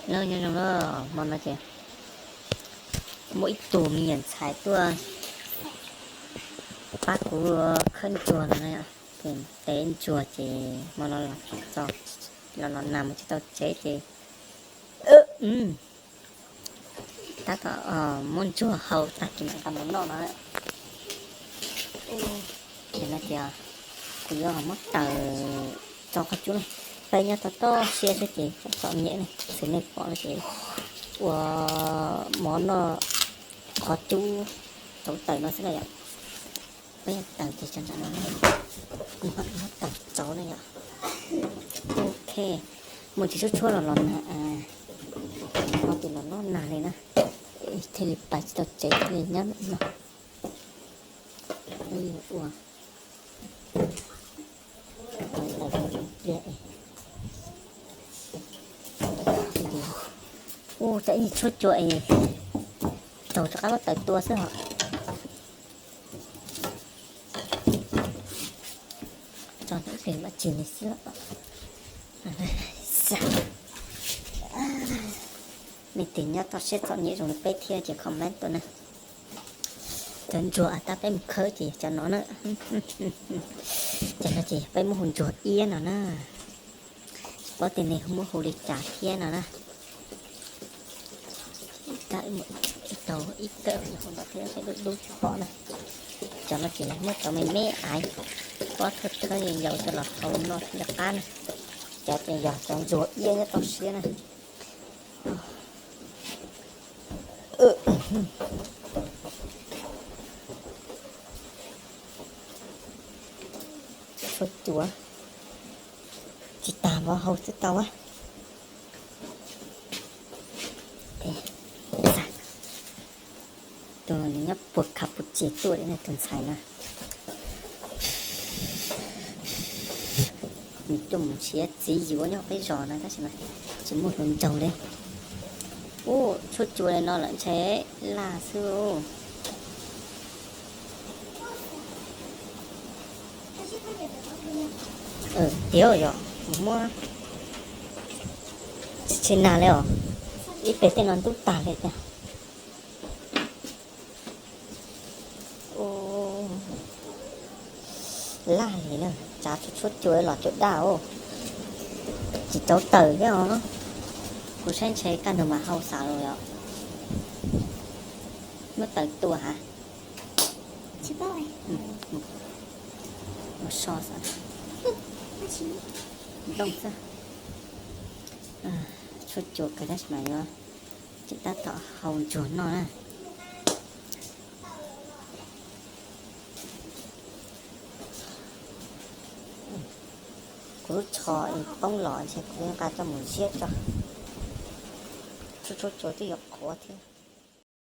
Nyob zoo, hmo no ces muaj ib tug me nyuam ntxhais tuaj pab kuv khawb ntsuag no na yom, ces tev ntsuag ces hmo no los los nag mus tsis tau tsev ces tab tom muab ntsuag hau tag kis mam nqa mus noj no. Ces no ces kuv yuav muab taws tso qhov cub na, peb nyob toj toj siab xwb ces txom nyem ne, xws nej pom no ces ua mov noj qhov cub tauv taws no xwb na yom. Peb taws ces tso ntawm no, kuv muab taws tso na yom. Ok, mus tsis tshuab tshuab los los nag, no ces los los nag li na, thiaj li pais tsis tau tsev thiaj li nyob no. Ua, ua, tshuab cua es raug rov qab muab taws tua xwb hos. Tso ib pliag mam tsis nws xwb. Nej tus nyob toj siab txom nyem zoo li peb thiab ces comment tuaj na. Cov ntsuag uas tab peb mus khawb ces yog cov no na. Cov no ces yog peb muab hu ntsuag iab no na. Tsis paub tias nej muab hu li cas thiab no na. Ib tau ib kawm hu no thiab saib dub dub tsis pom na. Cov no ces muab cov me me aiv, pob thawj thawj yau coj los hau noj thiaj li qab na. Cov ces yog cov ntsuag iab nyob toj siab na. Tshuab cua tsis tas vov hau twb tau a. Tus nyob puag Campuchia tuaj li tus ntxhais no. Nws tuaj mus nrhiav txiv yuav nyob peb zos no tab sis mas tsis muaj hluas nraug li. Ub, tshuab cua li no lawm ntshe laj xwb. Tiag yog muab tsis nag li os, ib pliag tej no ntub tag li tiag. Laj li na, tsav tshuab cua los cua daj os. Tsis tau taws thiab os. Kuv saib ntshe kaj ntug mas hau xav los yom. Muab taws tua ha. Mus so xav. Nplooj xwb. Tshuab cua kawg tab sis mas yuav tseem tab tom hau ntsuag noj na. Kuv lub tsho es poob los ntshe kuv yuav nqa coj mus ziab tso. Tshuab tshuab cua twb yuav qhuav thiab.